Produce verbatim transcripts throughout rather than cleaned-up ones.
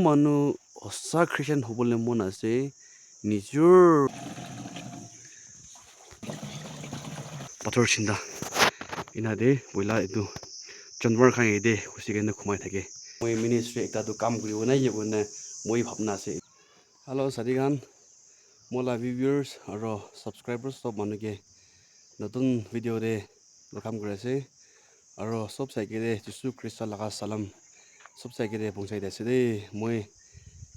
Manu hosa Christian hobole mon ase, nijor pathor chinda ena de boila etu janwar khan yate ghusi kena khumai thake. Moi ministry ekta tu kam kuribo na ye koina moi bhabna ase. Hello sadi khan, moi la viewers aro subscribers sob manu ke notun video te welcome kuri ase. Aro sob sai kene Jisu Krista laga salam sob sai kene pahunchai di ase de. Moi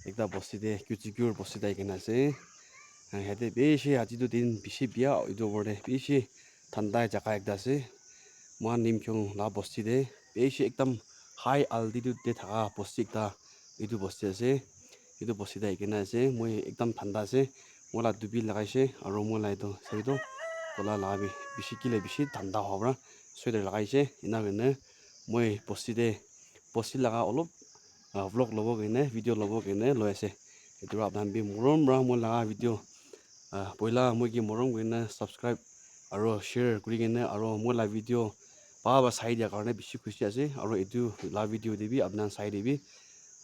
ekta bosti te, Kyuchikyur bosti te ahi kena ase. Ah, yate bishi aji tu din bishi bia, etu opor te bishi thanda jaga ekta ase. Moikhan Nimkyung la bosti te bishi ekdam high altitude te thaka bosti ekta, etu bosti ase. Etu bosti te ahi kena ase, moi ekdam thanda ase. Moi la dubi lagai se aro moi la etu sabi toh kola laga bi bishi kile bishi thanda howa para sweater lagai se. Ena hoina moi bosti te, bosti laga olop, ah, vlog lobo koine, video lobo koine loi ase. Etu para apni khan bi morom para moi laga video, ah, poila moi ke morom koina subscribe aro share kuri kena aro moi la video bhal para sai dia karne bishi khushi ase. Aro etu la video te bi apni khan sai dibi,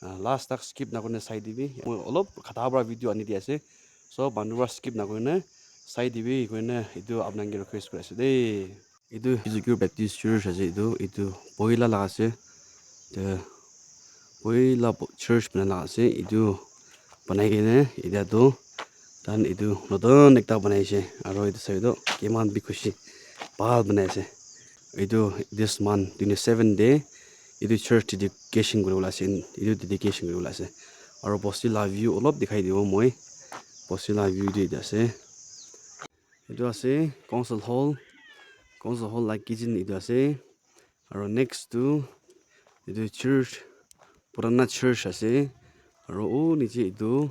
ah, last tak skip na kurina sai dibi. Moi olop khata para video ani di ase. So manu para skip na kurina sai dibi koina etu apni khan ke request kuri ase de. Etu Kyuchikyur Baptist Church ase etu, etu poila laga ase. Te poila bo-, church banai laga ase. Etu banai kena etia tu tahan etu notun ekta banai ase. Aro etu sabi toh kiman bi khushi bhal banai ase. Etu this month twenty seven te etu church dedication kuribole ase, etu dedication kuribole ase. Aro bosti la view olop dikhai dibo moi. Bosti la view tu etu ase. Etu ase council hall. Council hall la kitchen etu ase. Aro next tu etu church, purana church ase. Aro u niche etu,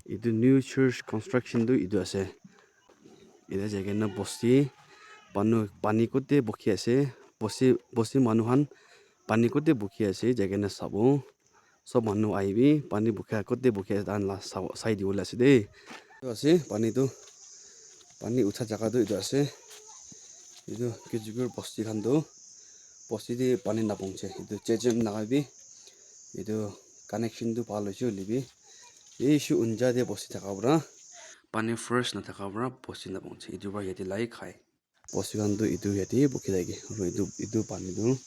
etu new church construction tu etu ase. Etu jai kena bosti, panu, pani kote bukhi ase. Bosti, bosti manu khan pani kote bukhi ase, jai kena sabo. Sob manu ahibi, pani bukha kote bukha tahan la sa-, sai dibole ase de. Etu ase pani tu, pani utha jaga tu etu ase. Etu Kyuchikyur bosti khan tu, bosti te pani napunche. Etu Chechen laga bi, etu connection tu bhal hoise hoile bi, bishi unja te bosti thaka para, pani fresh nathaka para bosti napunche. Etu para yate lai khai. Bosti khan tu etu yate bukhi thake. Aru etu, etu pani tu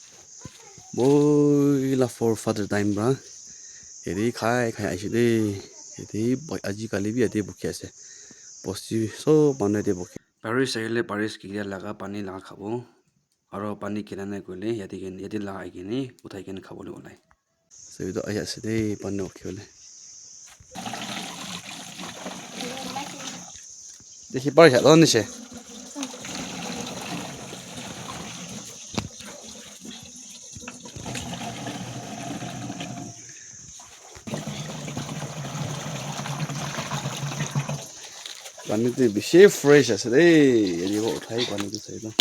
moi la forefather time para yate khai khai aise de. Yate aji kali bi yate bukhi ase. Bosti sob manu yate bukhi. Baris ahile baris kilia laga pani laga khabo. Aru pani kina nai koile yate, yate lagai kene uthai kene khabole ulai. Sabi toh ahi ase de, pani uthi bole. Dekhi pari sha, lon nise. Pani tu bishi fresh ase de, yate para uthai pani tu sabi toh.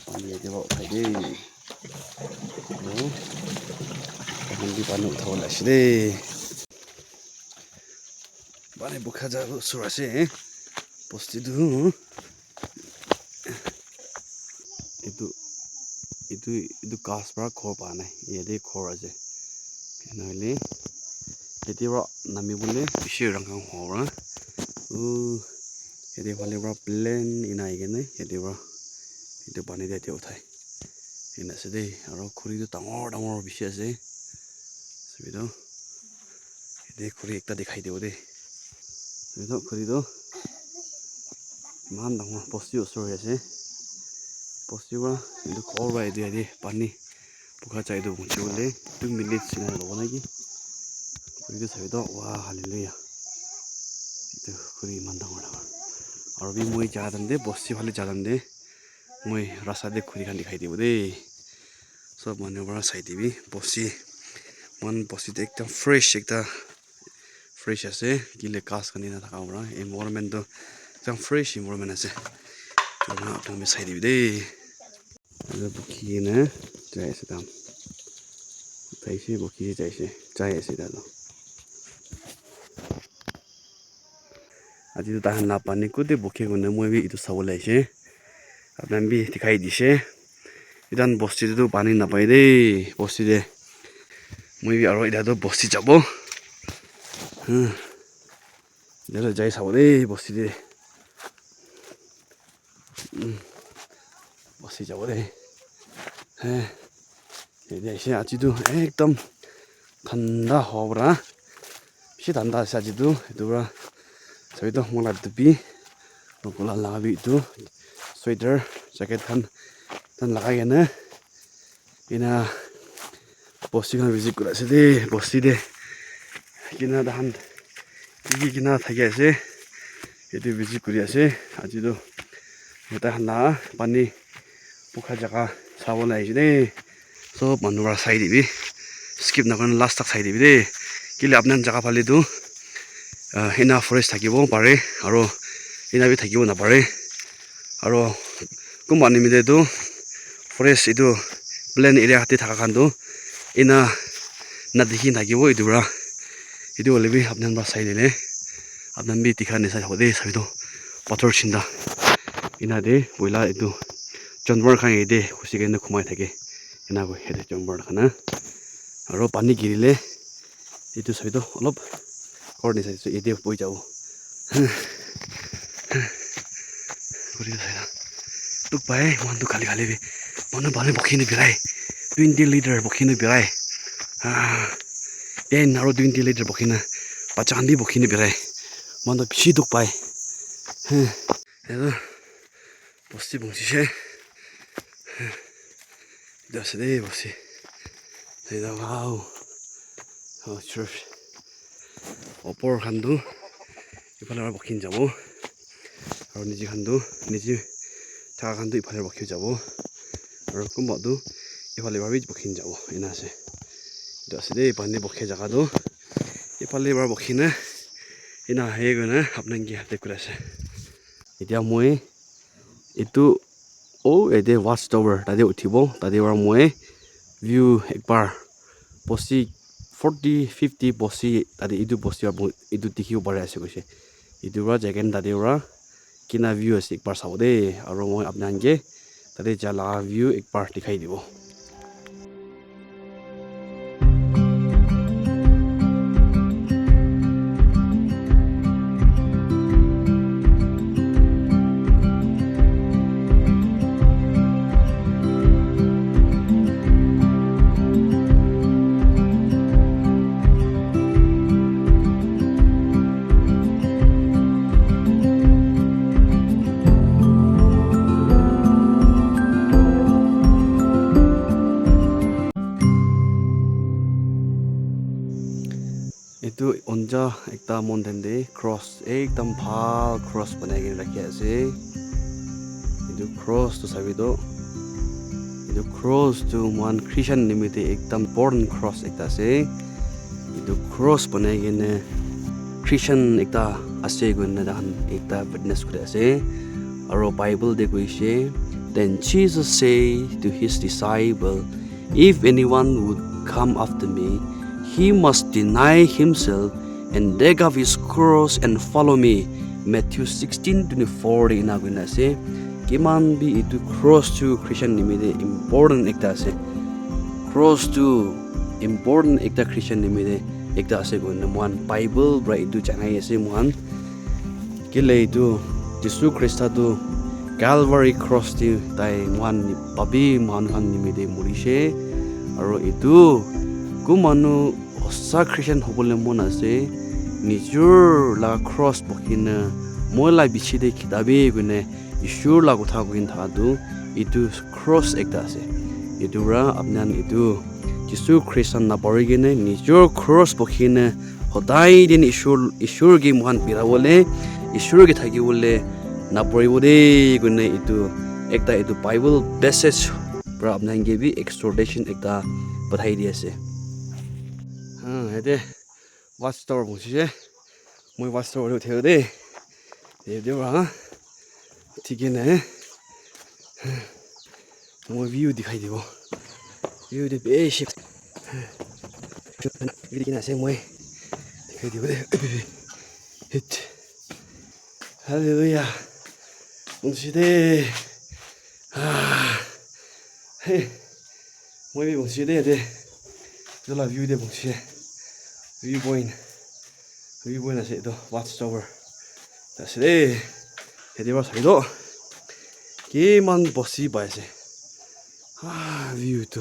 Pani yate para uthai de. Aru, tahan bi pani uthabo le ase de. Pani bukha jaga osor ase, eh. Bosti tu, etu, etu, etu ghas para ghor pa nai. Yate ghor ase. Nohole, yate para nami bole bishi rang khan hobo para. Uh, yate phale para plain ena ahi kene, yate para etu pani te yate uthai. Ena ase de, aro khuri tu dangor dangor bishi ase. Sabi toh, yate khuri ekta dikhai dibo de. Sabi toh, khuri toh eman dangor bosti osor te ase. Bosti para etu ghor para etu yate pani bukha jai toh punchi bole two minutes ena lobo naki. Khuri toh sabi toh, wah, hallelujah. Etu khuri eman dangor dangor. Aru bi moi ja time te, bosti phale ja time te, moi rasta te khuri khan dikhai dibo de. Sob manu para sai dibi, bosti. Moikhan bosti te ekdam fresh, ekta fresh ase. Kile ghas khan ena thaka para. Environment toh ekdam fresh environment ase. Toh apni khan bi sai dibi de. Etu bukhi kena jai ase tahan. Uthai se bukhi se jai ase. Jai ase tahan. Aji tu tahan la pani kote bukhi koina moi bi etu sabo le aise. Apni khan bi dikhai dise. Etu khan bosti te tu pani napai de. Bosti te Moi bi aro etia toh bosti jabo. Hmm. Etia toh jai sabo de bosti de. Hmm. Bosti jabo de. He. Etia ase aji tu ekdam thanda hobo para. Bishi thanda ase aji tu. Etu para sabi tu moi la topi. Aru gola laga bi etu sweater, jacket khan, khan lagai kena. Ena bosti khan visit kuri ase de, bosti de. Kena tahan ki ki kena thaki ase. Etu visit kuri ase. Aji tu mota khan la pani bukha jaga sabole ahise de. Sob manu para sai dibi. Skip nakurina last tak sai dibi de. Kile apni khan jaga phale tu, ah, ena forest thakibo pare, aro ena bi thakibo napare. Aro kunba nimite tu forest etu plain area te thaka khan tu ena nadikhi thakibo etu para. Etu hoile bi apni khan para sai dile apni khan bi dikha nishina thabo de, sabi tu pathor chinta ena de boila etu janwar khan yate ghusi kena khumai thake. Ena koi yate janwar khan na. Aro pani girile etu sabi tu olop ghor nisina ase, yate boi jabo. Kuri ase na. Dukh pai, mohan tu khali khali bi. Manu bhal bokhi na birai. Twenty liter bokhi na birai. Ah, ten aro twenty liter bokhi na. Bacha khan bi bokhi na birai. Mohan tu bishi dukh pai. Etu bosti bongsi se. Etu ase de bosti. Etu wow. Oh, church. Opor khan tu ephale para bokhi jabo. Aro niche khan tu, niche thaka khan tu ephale para bokhi jabo. Aro kunba tu ephale para bi bokhi jabo. Ena ase. Etu ase de pani bokhi jaga tu. Ephale para bokhi na. Ena hai koina apni khan ke update kuri ase. Etia moi etu, oh, yate watch tower, tate uthibo, tate para moi view ekbar bosti forty, fifty bosti, tate etu bosti para moi etu dikhibo pari ase koise. Etu para jai kena tate para kina view ase ekbar sabo de, aro moi apni khan ke tate ja laga view ekbar dikhai dibo. Etu unja ekta mountain te cross ekdam bhal cross banai kena rakhi ase. Etu cross tu sabi tu, etu cross tu moikhan Christian nimite ekdam important cross ekta ase. Etu cross banai kena Christian ekta ase koina tahan ekta witness kuri ase. Aro Bible te koishe, "Then Jesus say to his disciple, if anyone would come after me, he must deny himself and take up his cross and follow me." Matthew sixteen twenty-four te ena koina ase. Kiman bi etu cross tu Christian nimite important ekta ase. Cross tu important ekta Christian nimite ekta ase koina moikhan Bible para etu janai ase moikhan. Kile etu Jisu Krista tu Calvary cross te tai moikhan papi manu khan nimite morishe. Aro etu kun manu hosa Christian hobole mon ase, nijor la cross bukhi na moi la biche te khita bi koine Ishwar la kotha koi kena thaka tu etu cross ekta ase. Etu para apni khan etu Jisu Krista napari kena nijor cross bukhi na hodai din Ishwar, Ishwar ke moikhan birabole, Ishwar ke thakibole naparibo de koina etu ekta etu Bible passage para apni khan ke bi exhortation ekta pathai di ase. Ha, yate watch tower bukhi se. Moi watch tower te uthi de. Yate para thik na. Moi view dikhai dibo. View de bishi. View dikhai na ase moi. Dikhai dibo de. Hit. Hallelujah. Bongsi de. Ah. Hey. Moi bi bongsi de de. Etu la view de bungsi. View point. View point ase etu. Watch tower. Ase de. Yate para sabi toh. Kiman bosti pai ase. Ah, view tu.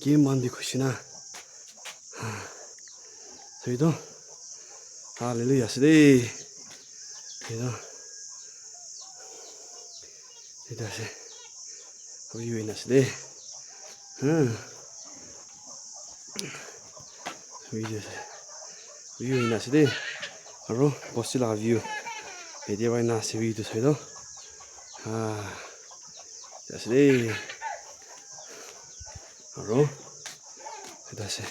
Kiman bi khushi na. Ah. Sabi toh. Hallelujah. Ase de. Etu. Etu ase. View ena ase de. Hmm. View ase. View ena ase de. Aro bosti laga view. Yate para ena ase view tu sai toh. Ah. Etu ase de. Aro. Etu ase.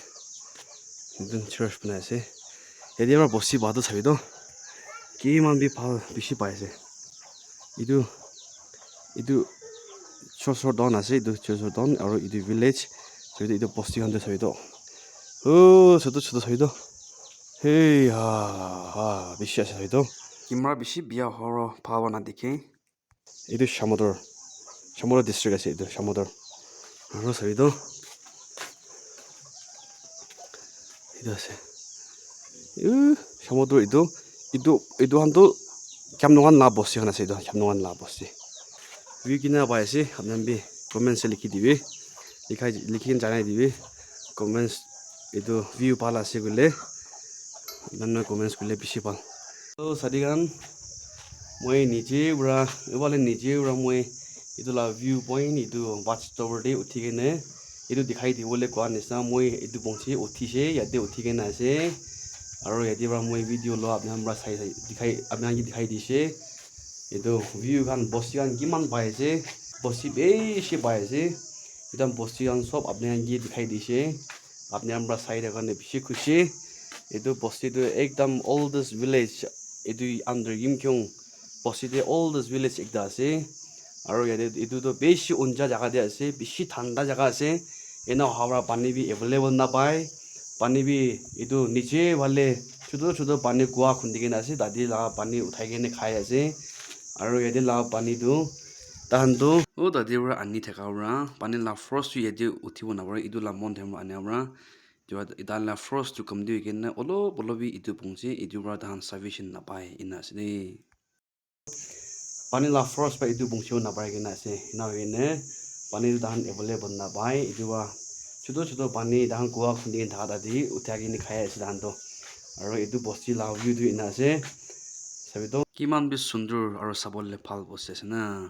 Etu church banai ase. Yate para bosti bhal toh sabi toh. Kiman bi bhal bishi pai ase. Etu, etu church town ase, etu church town, aro etu village, etu, etu bosti khan toh sabi toh. Oh, chotu chotu sabi toh. Hey, ha, ha, bishi ase sabi toh. Camera bishi bia horo bhal na dikhe. Etu Shamator, Shamator district ase etu Shamator. Aro sabi toh. Etu ase. Uh, Shamator etu, etu, etu khan toh Khamnungan la bosti khan ase etu, Khamnungan la bosti. View kina pai ase, apni khan bi comment se likhi dibi. Likhai, likhi kena janai dibi. Comments etu view bhal ase koile, apni khan comments koile bishi bhal. So, sadi khan, moi niche para, ebale niche para moi etu la view point, etu watch tower te uthi kene, etu dikhai dibole koa nishina, moi etu pongchi uthi se, yate uthi kene ase. Aro yate para moi video lo apni khan para sai, sai, dikhai, apni khan ke dikhai dise. Etu view khan bosti khan kiman pai ase, bosti bishi pai ase. Etu bosti khan sob apni khan ke dikhai dise. Apni khan para sai thaka karne bishi khushi. Etu bosti tu ekdam oldest village. Etu under Yimkhiung bosti te oldest village ekta ase. Aro yate etu tu bishi uncha jaga te ase, bishi thanda jaga ase. Ena howa para pani bi available napai. Pani bi etu niche phale chutu chutu pani kua khundi kena ase, tate la pani uthai kena khai ase. Aro yate la pani tu tahan tu, oh, tate para ani thaka para pani la force tu yate uthibo napare, etu la mountain para ani para. Etu para tahan la force tu kamti hoi kena olop olop bi etu pungse, etu para tahan salvation napai ena ase de. Pani la force para etu pungsibo napai kena ase. Ena hoi kena pani tu tahan available napai. Etu para chutu chutu pani tahan kua khundi kena thaka tate uthai kena khai ase tahan tu. Aro etu bosti la view tu ena ase. Sabi toh. Kiman bi sundur aro sabole bhal bosti ase na.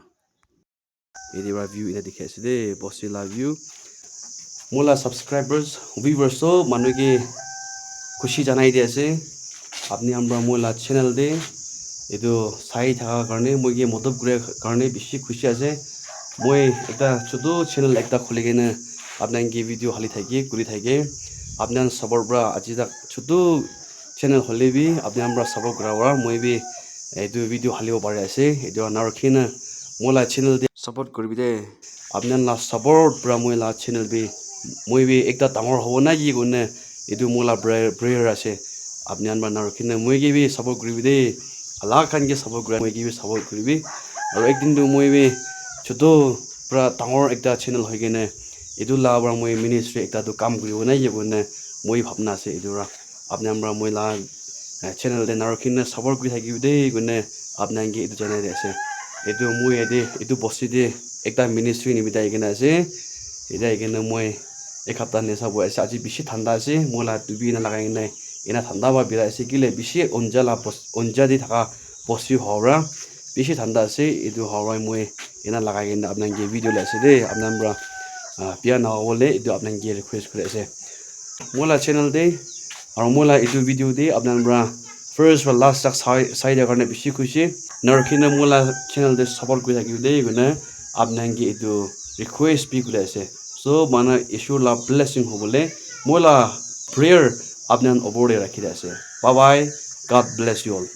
Yate para view ena dikhi ase de, bosti la view. Moi la subscribers, viewers sob manu ke khushi janai di ase. Apni khan para moi la channel te etu sai thaka karne, moi ke madad kura karne bishi khushi ase. Moi ekta chutu channel ekta khuli kena apni khan ke video hali thaki, kuri thaki. Apni khan support para aji tak chutu channel hole bi apni khan para support kura para moi bi etu video halibo pari ase. Etu na rakhi na moi la channel te support kuribi de. Apni khan la support para moi la channel bi, moi bi ekta dangor hobo na ki koina etu moi la prayer, prayer ase. Apni khan para na rakhi na moi ke bi support kuribi de. Alag khan ke support kura, moi ke bi support kuribi. Aro ek din tu moi bi chutu para dangor ekta channel hoi kena etu la para moi ministry ekta tu kam kuribo na ki koina moi bhabna ase etu para. Apni khan para moi la, eh, channel te na rakhi na support kuri thakibi de koina apni khan ke etu janai di ase. Etu moi yate etu bosti te ekta ministry nimite ahi kena ase. Yate ahi kena moi ek hapta nisa bohi ase. Aji bishi thanda ase. Moi la tupi ena lagai kena ena thanda para birai ase. Kile bishi uncha la bos-, uncha te thaka bosti howa para bishi thanda ase. Etu howa para moi ena lagai kena apni khan ke video lai ase de. Apni khan para, ah, bia na hobo le etu apni khan ke request kuri ase. Moi la channel te, aro moi la etu video te apni khan para first para last tak sai, sai dia karne bishi khushi. Na rakhi na moi la channel te support kuri thakibi de koina apni khan ke etu request bi kuri ase. So, mana Isor la blessing hobo le moi la prayer apni khan opor te rakhi di ase. Bye bye. God bless you all.